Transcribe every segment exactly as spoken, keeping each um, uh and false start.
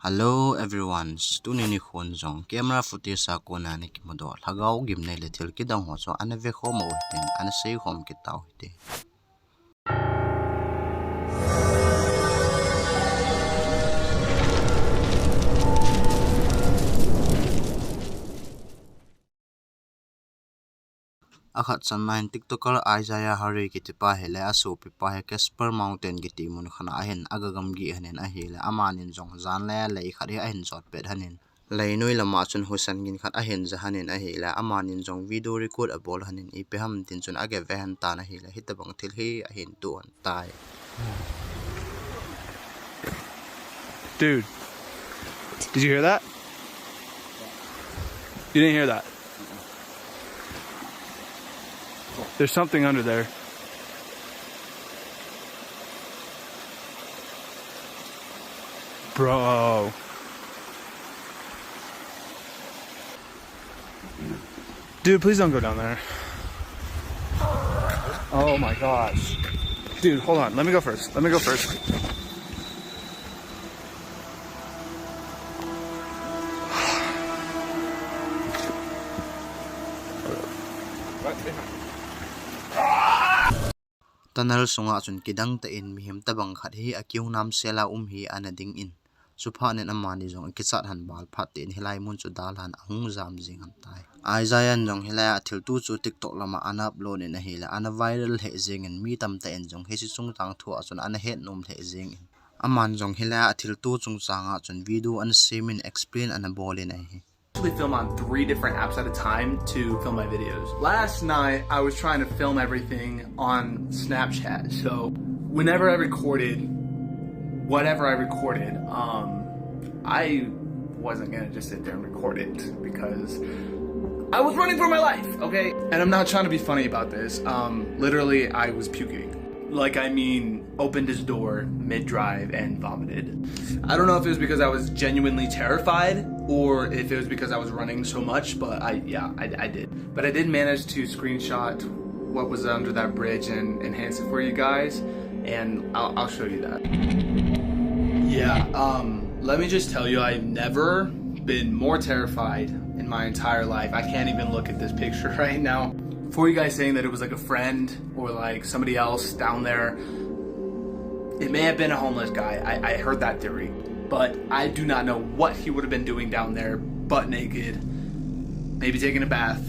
Hello everyone, tuni nikhon jong camera footage a kona ana kimudoh lhagao gimnei le thil kidang ho chu ana vekhom u hitin, ana seikhom kit tau hite. Akhat channa hin TikToker Isaiah Hari kitipa hi le asopipa hi Casper Mountain kiti mun khat a ahin aga gamgi hanin ahile, amanin jong jan le lei khat hi ahin jot pet hanin, leinoi lama chun husan gin khat ahin ja hanin ahile, amanin jong video record abol hanin, ipi ham tin chun aga ve han tan ahile, hitabang thil hi ahin toh tai. Dude, did you hear that? You didn't hear that? There's something under there. Bro. Dude, please don't go down there. Oh my gosh. Dude, hold on. Let me go first. Let me go first. Tunnel sunga chun kidang tah in mihem tabang khat hi a queue namsel a um hi ana ding in, chuphat in amani jong akichat han bal phat in hilai mun chu dalhan ahung jam jing han tai. Isaiah in jong hilai a thilto chu TikTok lama ana upload in ahile, ana viral lheh jeng in, mi tamtah in jong hiche chungchang thu a chun ana het nom lheh jeng in, aman jong hilai a thilto chungchang a chun video ana sem in, explain ana bol in ahi. Actually film on three different apps at a time to film my videos. Last night, I was trying to film everything on Snapchat. So whenever I recorded, whatever I recorded, um, I wasn't gonna just sit there and record it because I was running for my life, okay? And I'm not trying to be funny about this. Um, literally, I was puking. Like, I mean, opened his door mid-drive and vomited. I don't know if it was because I was genuinely terrified or if it was because I was running so much, but I, yeah, I, I did. But I did manage to screenshot what was under that bridge and enhance it for you guys, and I'll, I'll show you that. Yeah, um, let me just tell you, I've never been more terrified in my entire life. I can't even look at this picture right now. For you guys saying that it was, like, a friend or, like, somebody else down there, it may have been a homeless guy. I, I heard that theory. But I do not know what he would have been doing down there, butt naked, maybe taking a bath.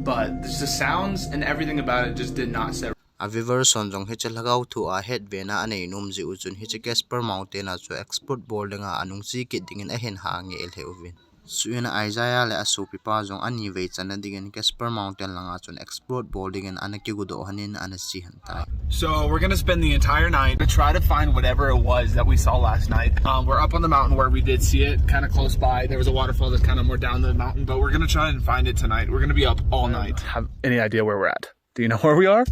But just the sounds and everything about it just did not set. A viewers hon jong hiche lhagao thu a hetbena anei nom jeh u chun hiche Casper Mountain a chu explore bol dinga anungche kit dingin ahin ha ngei lheh uvin. Chuin Isaiah le asopipa jong anivei channa dingin Casper Mountain langa chun explore bol dingin ana kigodoh hanin ana che han tai. So we're gonna spend the entire night to try to find whatever it was that we saw last night. Um, we're up on the mountain where we did see it, kind of close by. There was a waterfall that's kind of more down the mountain, but we're gonna try and find it tonight. We're gonna be up all night. Have any idea where we're at? Do you know where we are?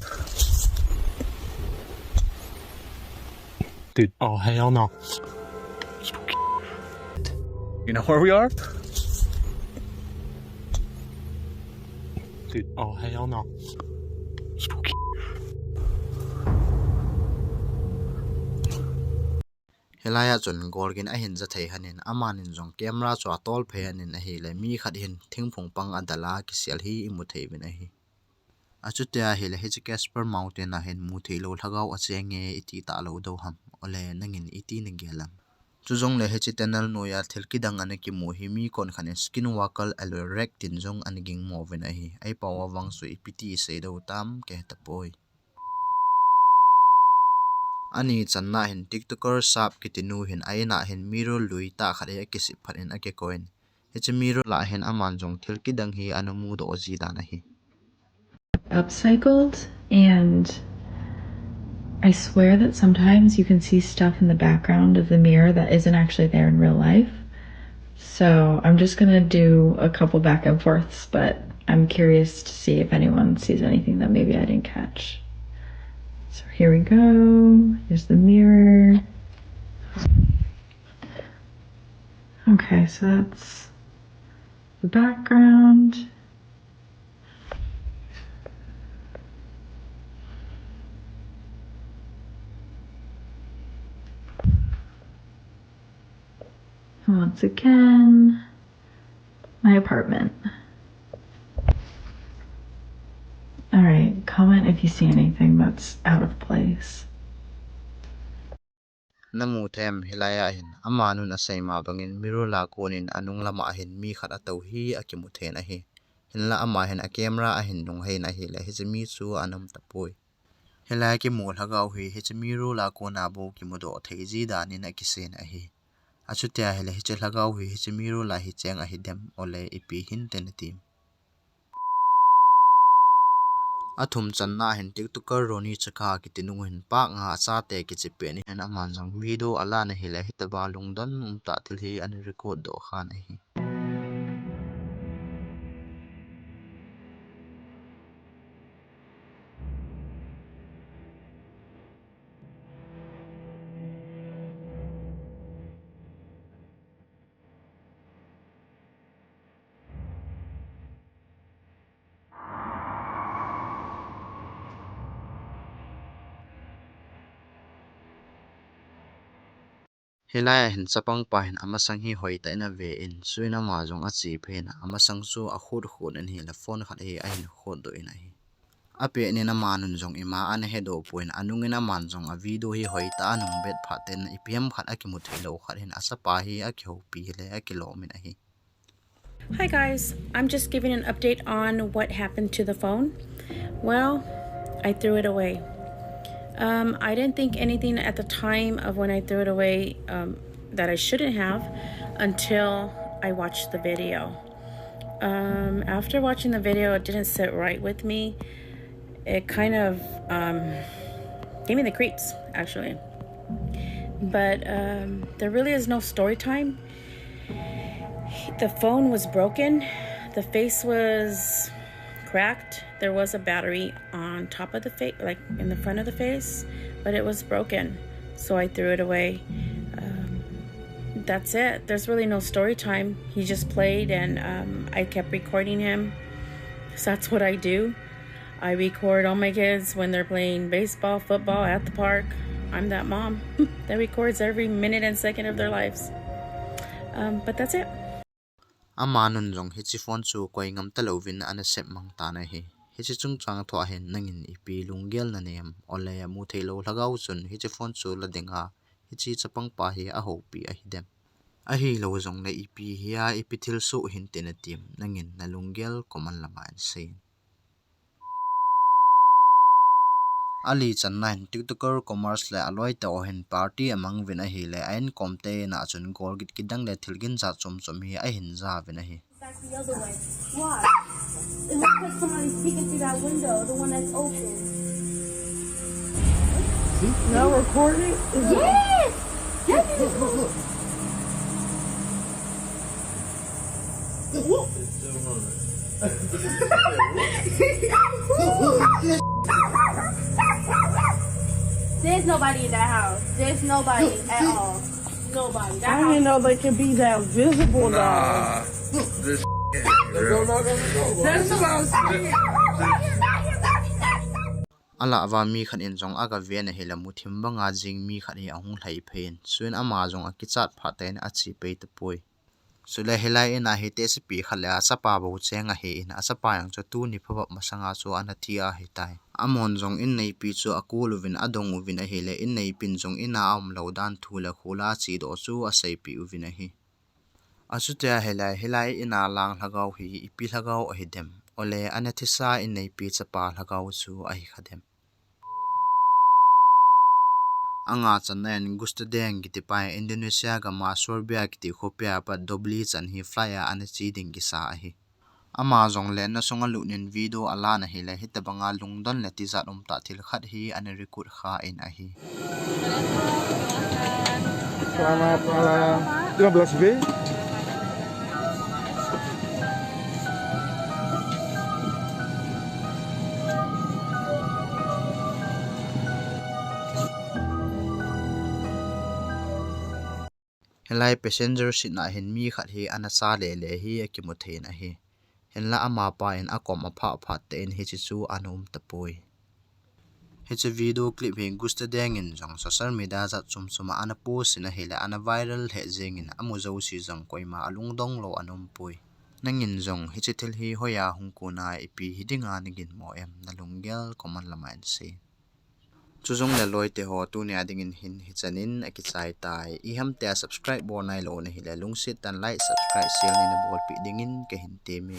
Dude, oh hell no. Spooky. You know where we are? Dude, oh hell no. Spooky. Hilai a chun golgin ahin ja thei hanin, amanin jong camera chu atol phei hanin ahile, mi khat hin thingphung pang adal a kisel hi imu thei uvin ahi. Achuti ahile hiche Casper Mountain a hin mu theilou lhagao acheng e iti talou dou ham, ole nangin iti nagel am? Chujongle hiche tunnel noiya thil kidang ana kimu hi mi konkhat in skinwalker aloi rek tin jong ana gingmo uvin ahi. Ahipau a vang chu ipi ti isei dou tam kahe tapoi. Ani channa hin TikToker Sap kiti nu hin a in a hin mirror lui tah khat hi akisip phat in akikoi in, hiche mirror lah hin aman jong thil kidang hi ana mudoh ji dan ahi. Upcycled, and I swear that sometimes you can see stuff in the background of the mirror that isn't actually there in real life. So I'm just gonna do a couple back and forths, but I'm curious to see if anyone sees anything that maybe I didn't catch. So here we go. Here's the mirror. Okay, so that's the background. Once again, my apartment. All right, comment if you see anything that's out of place. Namu them hilai a hin, amanun asei ma bangin mirror la konin anung lama hin mi khat atou hi akimu thei in ahi. Hinla ama hin a camera ahin nung hei in ahile, hiche mi chu ana um tapoi. Hilai kimu lhagao hi, hiche mirror la kona bou kimudoh thei ji danin akisei in ahi. Achutia hile, hiche lhagao hi, hiche mirror la hi cheng ahi dem, ole ipi hinte natim. Athum channa hin TikToker Ronnie Chakha kiti nung hin park nga achate kichepeh in aman jong video alan ahile, hitobang lungdon umtah thil hi ana record doh khan ahi. Hilai a hin chapang pa hin amasang hi hoitah in ave in, chuin ama jong ache phei in, amasang chu akhut khut in ahile, phone khat hi ahin khutdoh in ahi. Apet nin amanun jong ima ana hedoh pon, anungin aman jong a video hi hoitah a ana um bet phat in, ipi ham khat akimu thei lou khat hin achapa hi akihoupi hile akilom in ahi. Hi guys, I'm just giving an update on what happened to the phone. Well, I threw it away. Um, I didn't think anything at the time of when I threw it away, um, that I shouldn't have, until I watched the video. Um, after watching the video, it didn't sit right with me. It kind of, um, gave me the creeps, actually. But, um, there really is no story time. The phone was broken. The face was cracked. There was a battery on top of the face, like, in the front of the face, but it was broken. So I threw it away. Um, that's it. There's really no story time. He just played, and, um, I kept recording him. So that's what I do. I record all my kids when they're playing baseball, football at the park. I'm that mom that records every minute and second of their lives. Um, but that's it. Amanun jong hiche phone chu koi ngam talouvin ana sep mang tan ahi. Hiche chungchang thua hin nangin ipi lunggel nanem, ole amu thei lou lhagao chun hiche phone chu la ding a, hiche chapang pa hi ahoupi ahi dem. Ahilou jongle ipi hia, ipi thilsoh hinte natim, nangin nalunggel comment lama hin seiyin. Ali channa hin TikToker Commerce le aloi te ho hin party amang uvin ahile, a inkom te in a chun golgit kidang le thil gin jat chom chom hi ahin ja uvin ahi. Back the other way. Why? It looks like somebody's peeking through that window, the one that's open. Y'all recording? Yes! Look, look, look, look. There's nobody in that house. There's nobody at all. Nobody. That I didn't house. Know they could be that visible though. This That's what I was saying. Alah uva mi khat in jong aga ven ahile, muthim banga jing mi khat hi ahung lhai phei in, chuin ama jong akichat phat in ache pei tapoi. Chule hilai in a hi tehsepi khat le achapa bou cheng ahin, achapa jong chu tuni phabep masanga chu ana thi ahitai. Amahon jong inneipi chu akol uvin adong uvin ahile, inneipin jong in a aum lou dan thu le khula achedoh chu aseipeh uvin ahi. Achutia hilai, hilai in a lang lhagao hi ipi lhagao ahi dem, ole ana thisa inneipi chapa lhagao chu ahi kha dem. Anga channa in Gusti Deng kiti pa hi Indonesia gam a Sorbia kiti khopi a pat Dobeli chan hi flight a ana che ding kisa ahi. Ama jong lenna sunga lut in video alan ahile, hitobanga lungdon le tijat umtah thil khat hi ana record kha in ahi. Selamat malam. Lima belas B. Hilai passenger seat na hin mi khat hi ana cha lele hi akimu thei in ahi. Hinla amapa in akom aphah phat tah in hiche chu ana um tapoi. Hiche video clip hi Gusta Deng in jong social media jat chom chom a ana post in ahile ana viral lheh jeng in amu jouse jong koima alungdong lou ana um poi. Nangin jong hiche thil hi hoiya hung kon a ipi hi dinga nagin mo em, nalunggel comment lama hin sei. Chujongle loite ho, tunia dingin hin hichan in akichai tai. Ihamtia subscribe bol nailou nahile lungset tah in like, subscribe, share neina bolpeh dingin kahin temme.